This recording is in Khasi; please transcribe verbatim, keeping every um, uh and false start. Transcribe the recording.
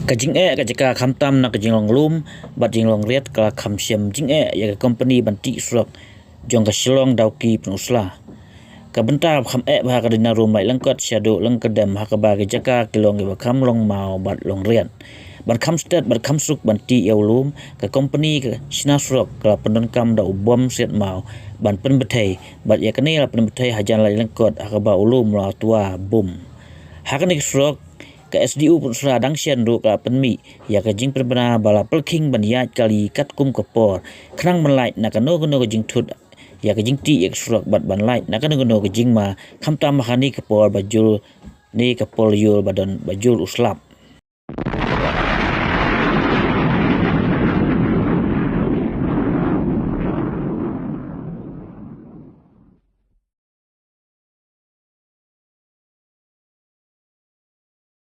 Ka jingeh ka jaka khamtam na ka jinglong lum bad jinglong riat ka la kham shem jingeh ïa ka kompani ban tih surok jong ka Shillong Dawki Pynursla. Ka bynta ba kham eh bha ka dei na rum laitlyngkot shaduh lyngkdem ha kaba ki jaka ki long kiba kham long maw bad long riat. Ban kham stet bad kham suk ban tih ïa u lum, ka kompani ka shna surok ka la pyndonkam da u bom siat maw ban pynbthei, bad ïa kane la pynbthei hajan laitlyngkot ha kaba u lum la twa bum. Ha kane ka surok, ka S D O Pynursla dang shen ruh ka la pynmih ïa ka jingpynbna ba la pyrkhing ban ïaid kali katkum ka por, khnang ban lait na kano kano ka jingthut ïa ka jingtih ïa ka surok bad ban lait na kano kano ka jingma, khamtam ha kane ka por ba jur ne ka por lyiur ba don ba jur u slap.